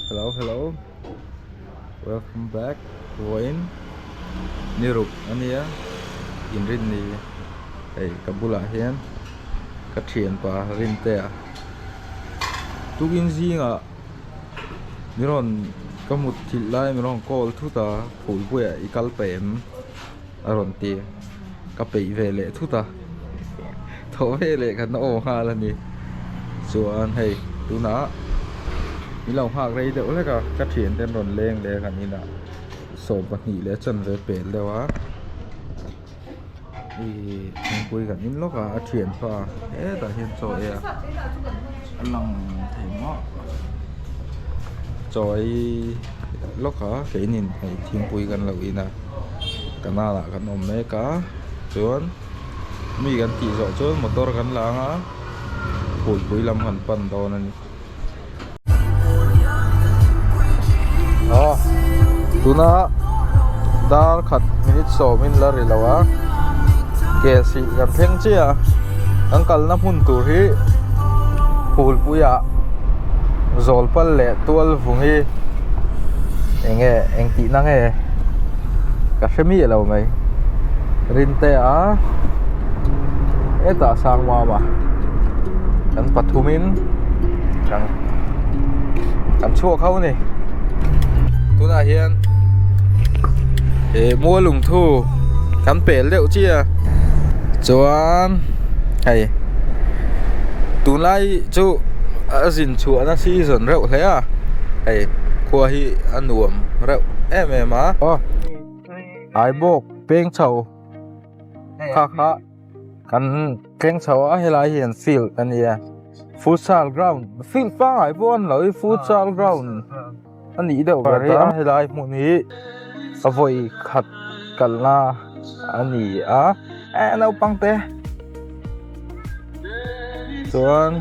Hello hello welcome back vawiin ni ruk a nia inrinni hei ka bulah hian ka thianpa Rintea tukin zingah min rawn ka mut thilh lai min rawn call thut a phulpuiah i kal peih em a rawn ti ka peih ve leh thut a thawh ve leh khat na aw nghal a ni chuan hei tunah min lo nghak rei deuh hlek a ka thian te an rawn leng leh a kan inah 12 leh chanve pel deuh a ihh thingpui kan in lawk a a thianpa hetah hian chaw ei a a lang thei maw chaw ei lawk a keinin hei thingpui kan lo in a canal ah kan awm mek a chuan mi kan tih zawh chuan motor kan la ang a phulpui lam kan pan dawn a ni. Aw tuna dar khat minute sawmin la ri lo a ke sih kan thleng chiah a kan kalna hmun tur hi phulpuiah zawlpal leh tual vung hi eng nge eng tihna nge ka hre miah lo mai Rintea hetah Sangmama kan pathumin kan kan chhuak ho a ni tunah hian ih Mualungthu kan pel deuh chiah a chuan hei tunlai chu a zin chhuahna season reuh hle a hei khua hi a nuam reuh em em a aw Aibawk peng chho kha kha kan thleng chho a helai hian field a nia futsal ground field pangngai pawh a ni lo hi futsal ground a nih deuh ber a helai hmun hi a vawi khat kalna a ni a eh naupang te chuan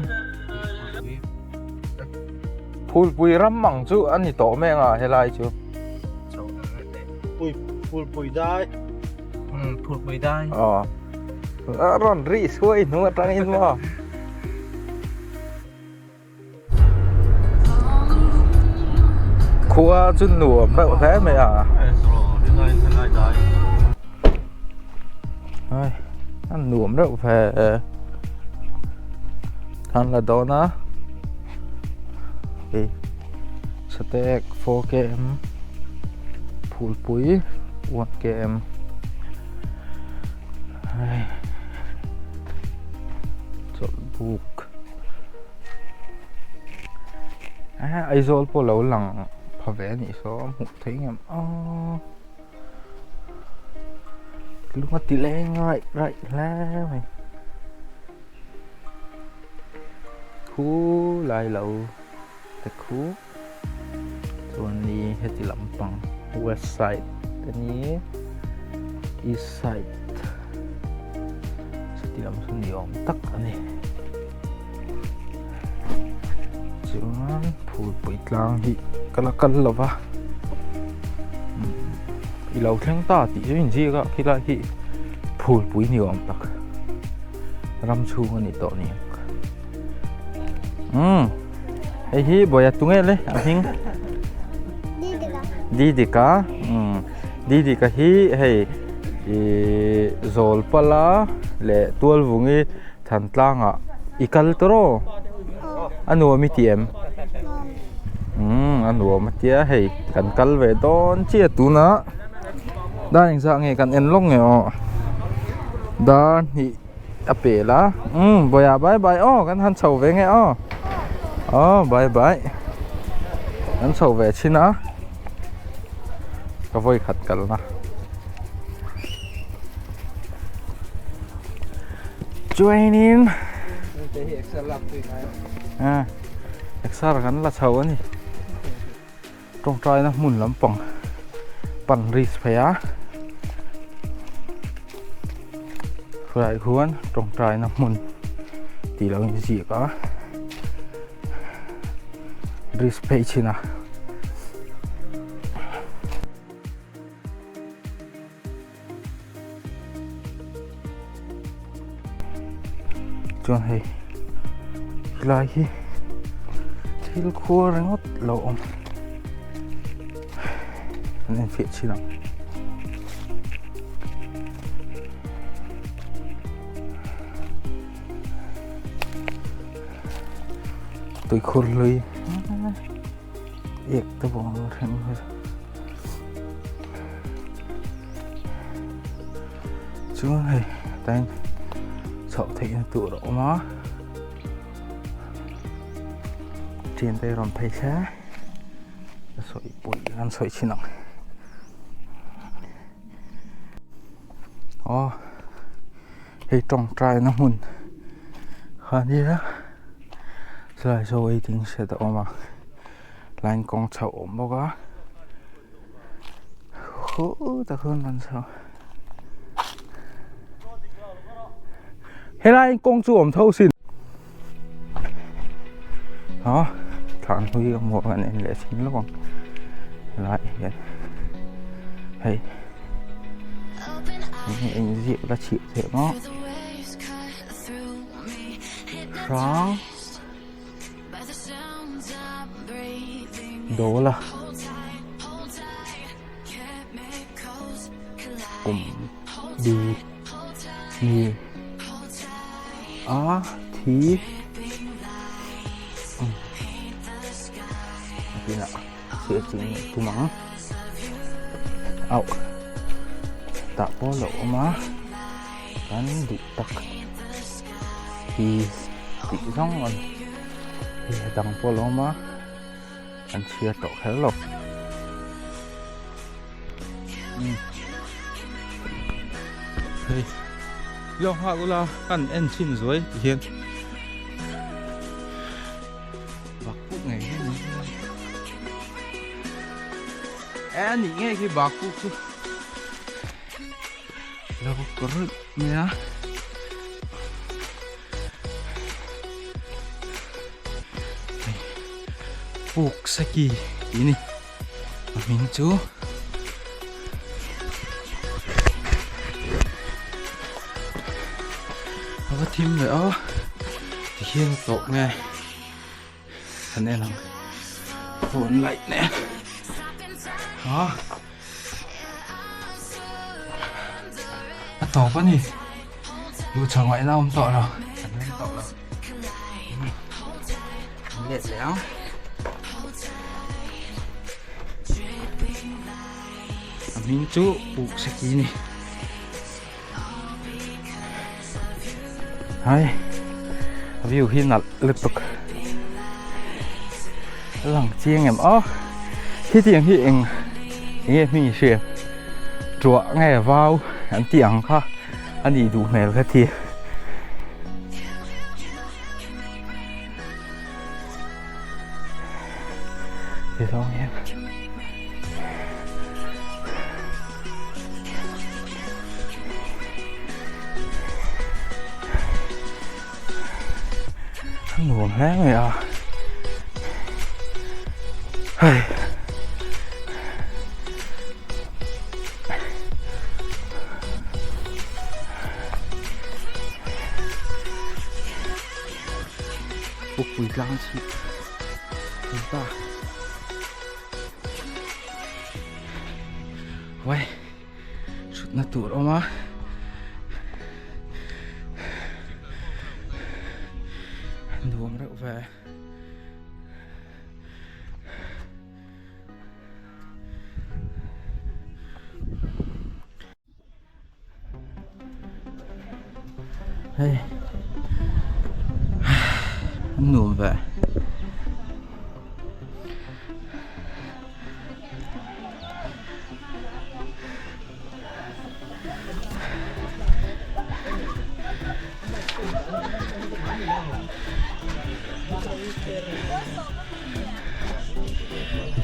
phulpui ram ang chu a ni tawh mai ang a helai chu. Phulpui dai. Phulpui dai. Aw. A rawn ri suai hnu atangin maw. Khua chu nuam reuh hle mai a. Ai, a nuam reuh ve. Khan la dawn a. Hei. Satek 4 km Phulpui 1 km hei chawlhbuk eh Aizawl pawh lo lang pha ve anih saw a hmuh theih ngem aw lung a ti leng raih raih hle mai khu lai lo. Te khu chuan ni heti lampang west side te ni east side chuti lam chu ni awm tak a ni chuan phulpui tlang hi ka la kal lo va i lo thleng ta tih chu inziak a khilai khi phulpui ni awm tak ram chhung a ni tawh ni ang. Umm hei hi bawia tunge le a hming Didika umm Didika hi hei ihh Zawlpala leh Tualvungi Thantlangah i kal tawh rawh a nuam i ti em umm a nuam a tia hei kan kal ve dawn chiah tunah dar engzah nge kan en lawk nge aw dar hnih. A pel a umm bawihah bye bye aw kan han chho ve nge aw aw bye bye kan chho ve thin a ka vawi khat kalna chuanin a exer kan la chho a ni. Tawngtaina hmun lampang pan ri phei a khawlai khuan tawngtaina hmun tih lo inziak a bridge phei chin a. Chuan hei helai hi thil khuar ringawt lo awm. Kan enfiah chhin ang. Tuikhur hlui ek te pawh ang hreng hi. Chuan hei tain chhoh theihna tur a awm a. Thiante rawn phei se ka sawi pui an sawi thin ang aw hei tawngtai na hmun kha nia chulai saw waiting shed a awm a line kawng chhoh a awm bawk a khuuh tak chuan an chho helai kawng chu awm tho sin. A thlan hlui a hmuh kan en leh thin lawk ang helai ah hian hei enge inziak la chhiah theih maw hrang dawl a kum bi ni. A thi nakinah chhiah ching leh tum ang auh tah pawh a lo awm a kan duh tak hi tih zawng a ni hei a dang pawh a lo awm a kan chhiar tawh kher lo. Hei lo nghak ula kan en chhin zuai ti hian bak puk ngei hi ni e ani ngei khi bak puk chu lo kawr mai a. Puk seki tih a ni. A hming chu a va thim leh a tihian a tawh nge kan en ang phone light nen a a tawp a ni luh chho ngaihna a awm tawh lo kan reng tawh lo kan let leh ang. A hming chu puk seki a ni hai a view hi nalh lutuk a lang chiang em aw hetiang hi eng enge hming i hria tuah nge vau an tih ang kha a nih duh hmel ka ti. Ti zawng hian a nuam hle mai a hei Pukpui tlang chhip an ta Uai thutna tur awm a nuam reuh ve. Hei an nuam ve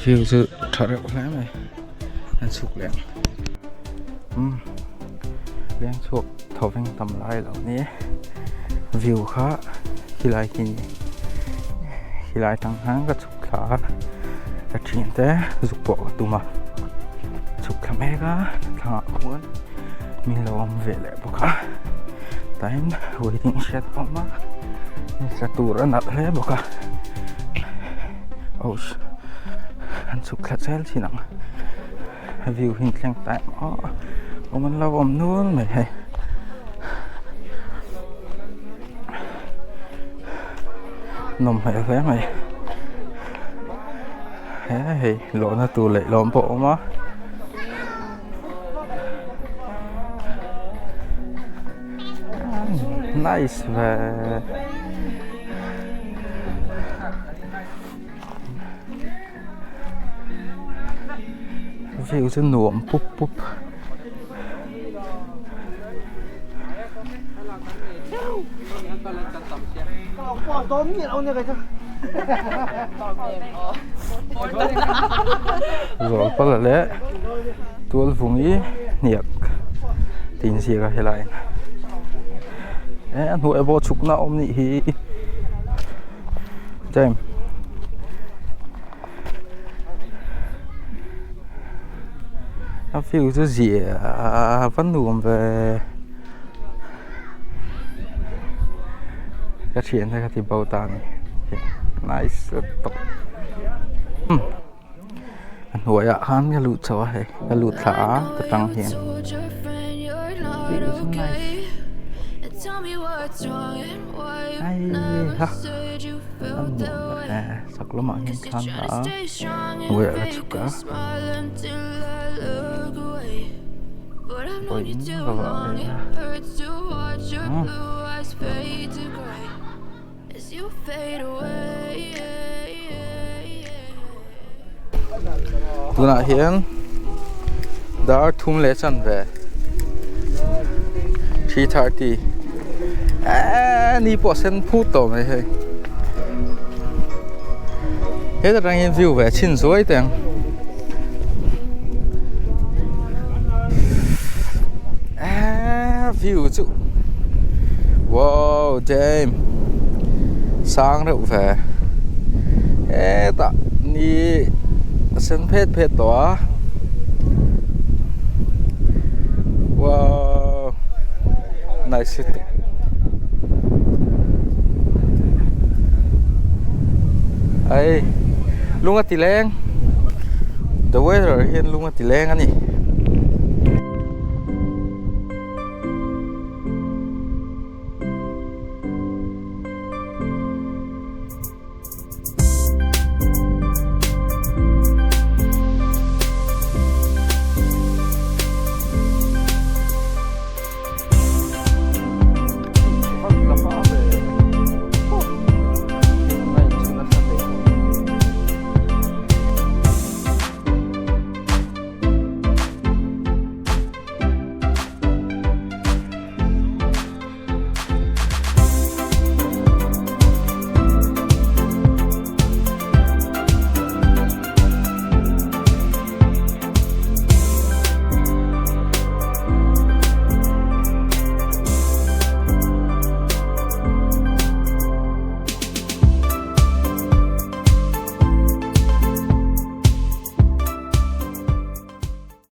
view chu tha reuh hle mai an chhuk leh ang umm leng chhuak tho veng tam lai lo ni view kha khilai khi ni khilai tang khan ka chhuk thla a ka thian te zuk pawh ka tum a chhuk thla mek a thlangah khuan min lo awm ve leh bawk a tain waiting shed a awm a tla tur a nalh hle bawk a oh an chhuk thla zel thin ang. A view hi thleng ta em aw awm an lo awm nual mai hei. Nawm hmel hle mai he hei lawhna tur leh lawm pawh a awm a. Nice ve. View chu nuam pup pup. Zawlpala leh Tualvungi hniak tih inziak a helai ah hian eh a hnuai pawh chhukna a awm nih hi. Damn. A view chu ziah a va nuam ve. Ka thian te kha ti bo ta a ni. Nice lutuk. A hnuaiah khan ka luh chho a hei ka lut thla a ta tang hian hei ha a nuam e chak lamah hian khan a hnuaiah ka chhuk a vawiin ka vah ve a umm. Tunah hian dar thum leh chanve 3:30 eee ni pawh a sen phut tawh mai hei heta tang hian view ve chhin zuai teh ang eee view chu wow damn sang reuh ve hetah ni a sen phet phet tawh a wow nice lutuk ai lung a ti leng the weather hian lung a ti leng a ni.